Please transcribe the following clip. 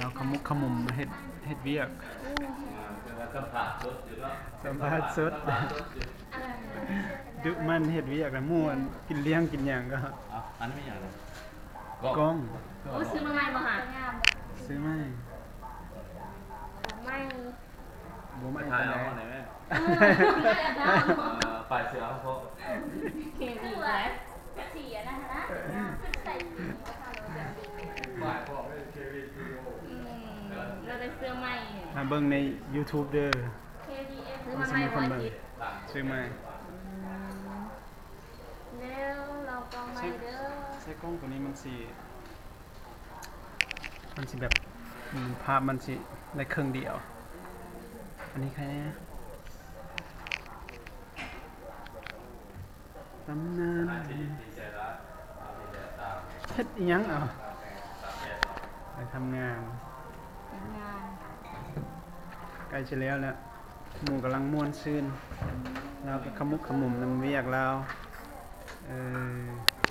ລາວຂະໝຸກຂະໝຸມມາເຮັດ ເຮັດວຽກ ເອີ ແຕ່ວ່າສຳພາດສົດຢູ່ເນາະ ສຳພາດສົດ ສຳພາດສົດຢູ່ ດຸໝັ່ນເຮັດວຽກ ແລ້ວໝູ່ກິນລ້ຽງກິນຫຍັງກໍ ເອົ້າ ອັນນີ້ແມ່ນຫຍັງນີ້? ກ້ອງ ກ້ອງ ໂອ້ ຊື້ມາໃໝ່ບໍ່ຫະ? ຊື້ໃໝ່ ຂອງໃໝ່ ບໍ່ໝັ້ນໃຈປານໃດ ຖ່າຍເອົາໃຫ້ແມ່ ເອີ ປ້າຍເສື້ອເຮົາພໍ້ ເຄວີແຫຼະ ສີອັນນັ້ນນະ ຄືໃສ່ສີ ປ້າຍພ້ອມເດ້ ເຄວີ ອືມ ລາວໄດ້ເສື້ອໃໝ່ ມາເບິ່ງໃນຢູທູບເດີ ເຄວີເອັມ ຊື້ມາໃໝ່ບໍ່ ຊື້ໃໝ່ ອືມ ແລ້ວລອງກ້ອງໃໝ່ເດີ ໃສ່ກ້ອງໂຕນີ້ມັນຊິ ມັນຊິແບບ ອືມ ພາບມັນຊິໄດ້ເຄິ່ງດຽວ ອັນນີ້ໃຄແນ່ ຕຳນານ ເຮັດອີ່ຫຍັງເອົາ ໄປທຳງານ ທຳງານ ໃກ້ຈະແລ້ວແລ້ວ ໝູ່ກຳລັງມ່ວນຊື່ນ ອືມ ລາວກໍຂະໝຸກຂະໝຸມນຳວຽກລາວ ເອີ.